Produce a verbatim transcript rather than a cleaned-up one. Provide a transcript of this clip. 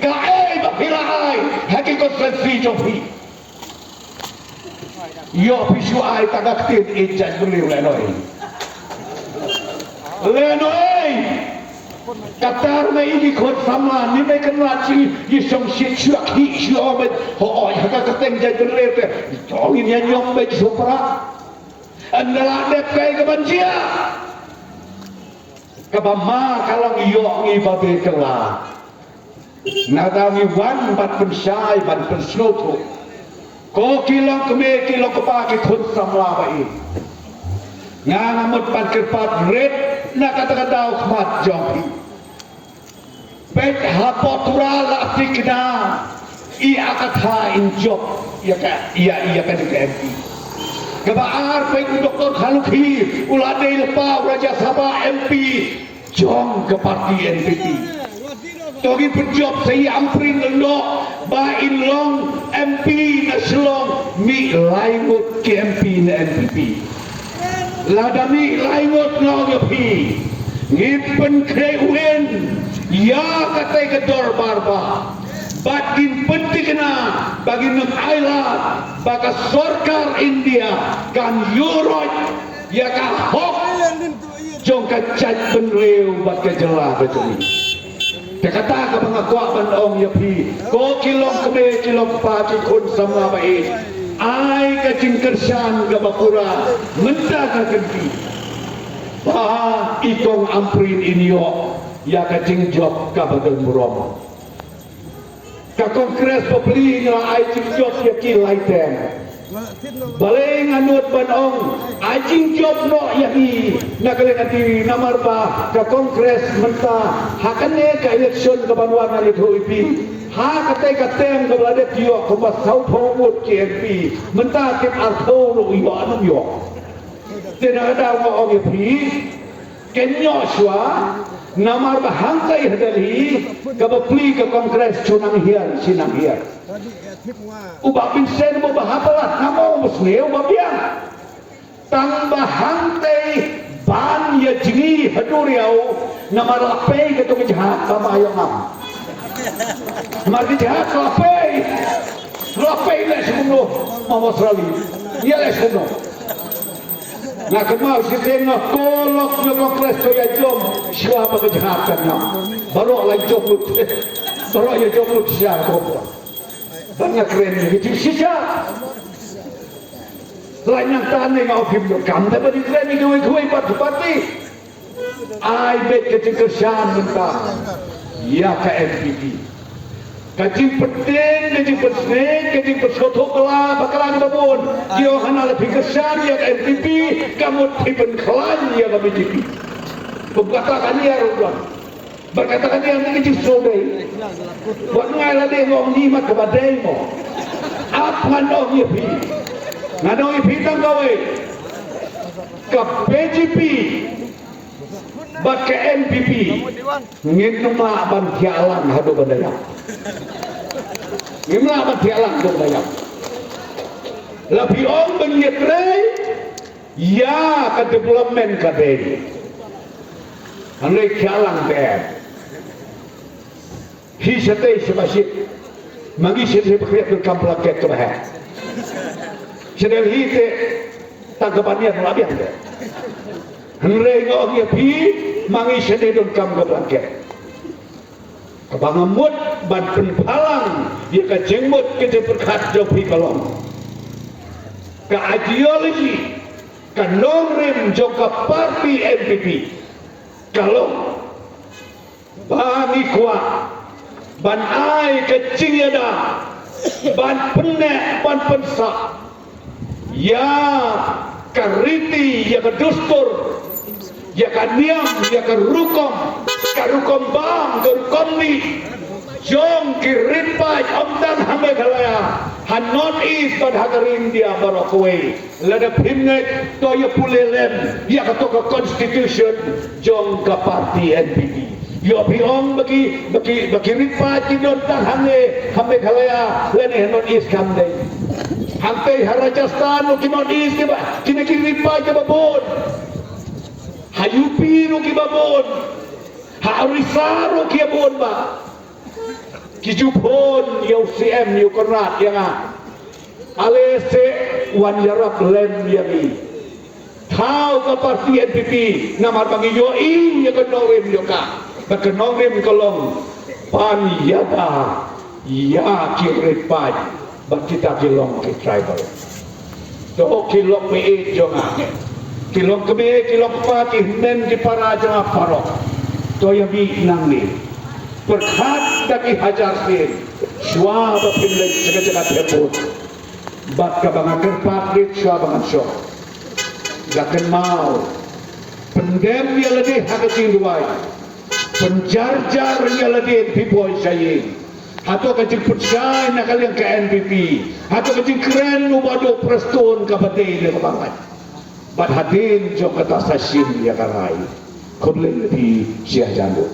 Kaei ba phi la ai ha ki konstituensi jong phi? Ïoh phi shu ai tang ka ktien ïeit jait bynriew lehnohei. Lehnohei. Katta me i ki khun samla, ni me kan la chi, i shong shit shuak hi shuak me, hooid ha ka kyrteng jait bynriew te. Jong i ïa ñiom me shu pra. Ynda la dep kaei kaban jia. Kaba ma ka long ïoh ngi ba be kylla. Nangta ngi wan ban pynshai ban pynsngewthuh. Ko ki long kmie ki long kpa ki khun samla ba ïeit. Nga nga mut ban kyrpad rit na kata ka daw khmat jong phi. Peit ha Potura la tikna i a ka tha in jop ïa ka ïa ïa ka ding ka M P. Kaba ar peit u Doktor Kharlukhi u la dei lypa u Rajya Sabha M P jong ka party N P P. To ngi pynjop sa i Ampareen Lyngdoh ba in long M P na Shillong, mih lai ngut ki M P na N P P. Lada mih lai ngut nga ong ïa phi, ngin pynkhreh win ïa katei ka dorbar ba bad ngin pynthikna ba ngin ym ailad ba ka sorkar India kan ïuhroit ïa ka hok jong ka jaitbynriew bad ka jylla ka jong ngi. Te kata kaba nga kwah ban ong ïa phi, ko ki long kmie ki long kpa ki khun samla ba ïeit, ai ka jingkyrshan kaba pura mynta ka kynti ba i kong Ampareen in ïoh ïa ka jingjop kaba don burom. Ka Congress bapli nga ai jingjop ïa ki lai term. Balei nga nud ban ong ai jingjop noh ïa ngi na ka liang ka dei namar ba ka Congress mynta ha kane ka election kaban wan ngan ïathuh ïa phi. Ha katei ka term kaba la dep ïoh kumba sawphew ngut ki M P, mynta tip arphew ruh ïoh, ym ïoh. Te na ka daw nga ong ïa phi, ken ïoh shuwa, namar ba hangtei ha Delhi kaba plie ka Congress shu nang hiar shi nang hiar. U Bah Vincent u ba ha palat, nga ong ba sniew ba biang. Tang ba hangtei ban ïa jngi ha duriaw, namar la pei kato ka jhak ba ma ïa ngam. Namar ka jhak la pei. La pei leh shi kumno, ma Australia. Ïa leh shi kumno. Nga kynmaw shiteng nga ko lok na Congress to ïa jop shuwa ba ka jhak kan ngam. Baroh la jop lut. Baroh ïa jop lut shisha ko. Ba nga kren ïa ka jingshisha. Lai nangta ne nga ong phim donkam te ba dei kren ïa kiwei kiwei party party. Ai beit ka jingkyrshan mynta ïa ka N P P. Ka jingpyntip, ka jingpynsngew, ka jingpynsngewthuh kylla ba kylla kiba bun. Ki ong hana la phi kyrshan ïa ka N P P, ka mut phi pynkhlaiñ ïa ka B J P. Kum kata ka niar u don. Bad kata ka niar ka jingsngew dei. Wat ngai lade nga ong ni mat kaba dei mo. Ap ngan ong ïa phi. Ngan ong ïa phi tang kawei. Ka B J P bad ka N P P ngim lah ban thiah lang haduh ban da ïap. Ngim lah ban thiah lang haduh ban da ïap. La phi ong ban ïatrei ïa ka development ka dei. Hynrei thiah lang te em. Hi shatei shaba shit. Ma ngi shatei ba khriat donkam blanket kaba heh. Shatei hi te tang kaba niat la biang te. Hynrei nga ong ïa phi, ma ngi shatei donkam ka blanket. Kaba nga mut ban pynpaw lang ïa ka jingmut ka jingpyrkhat jong phi ka long, ka ideology, ka nongrim jong ka party N P P ka long ba ngi kwah ban ai ka jingïada ban pynneh ban pynsah ïa ka riti, ïa ka dustur, ïa ka niam, ïa ka rukom, ka rukom bam, ka rukom mih jong ki rit paid, ym tang ha Meghalaya, ha North East bad ha ka ri India baroh kawei. Lada phim ngeit, to ïa pule lem ïa kato ka constitution jong ka party N P P. Ïoh phi ong ba ki, ba ki, ba ki rit paid ki don tang hangne ha Meghalaya lane ha North East, kam dei. Hangtei ha Rajasthan ruh ki North East kiba, kine ki rit paid kiba bun. Ha U P ruh kiba bun. Ha Orissa ruh kiba bun ba. Ki ju phone ïa u C M, ïa u Conrad, ïa nga. Ale se wan ïarap lem ïa ngi. Thaw ka party N P P, namar ba ngi ïohi ïa ka nongrim ïa ka. Ba ka nongrim ka long ban ïada ïa ki rit paid, ba kita ki long ki tribal. To ki long mei jong nga, ki long kmie, ki long kpa, ki hynmen ki para jong nga baroh. To ïa mih nangne. Pyrkhat da ki hajar sien shuwa ba phin leit sha ka jaka thep vote. Bad kaba nga kyrpad rit shuwa ba ngan shong, da kynmaw, pyndem ïa lade ha ka jingduwai. Pynjarjar ïa lade, phi boi sha ïing. Hato ka jingpynshai na ka liang ka N P P, hato ka jingkren u Bah Prestone kaba dei ne kaba ngat? Bad hadien jong kata sa shim ïa ka rai. Khublei ïa phi shi hajar nguh.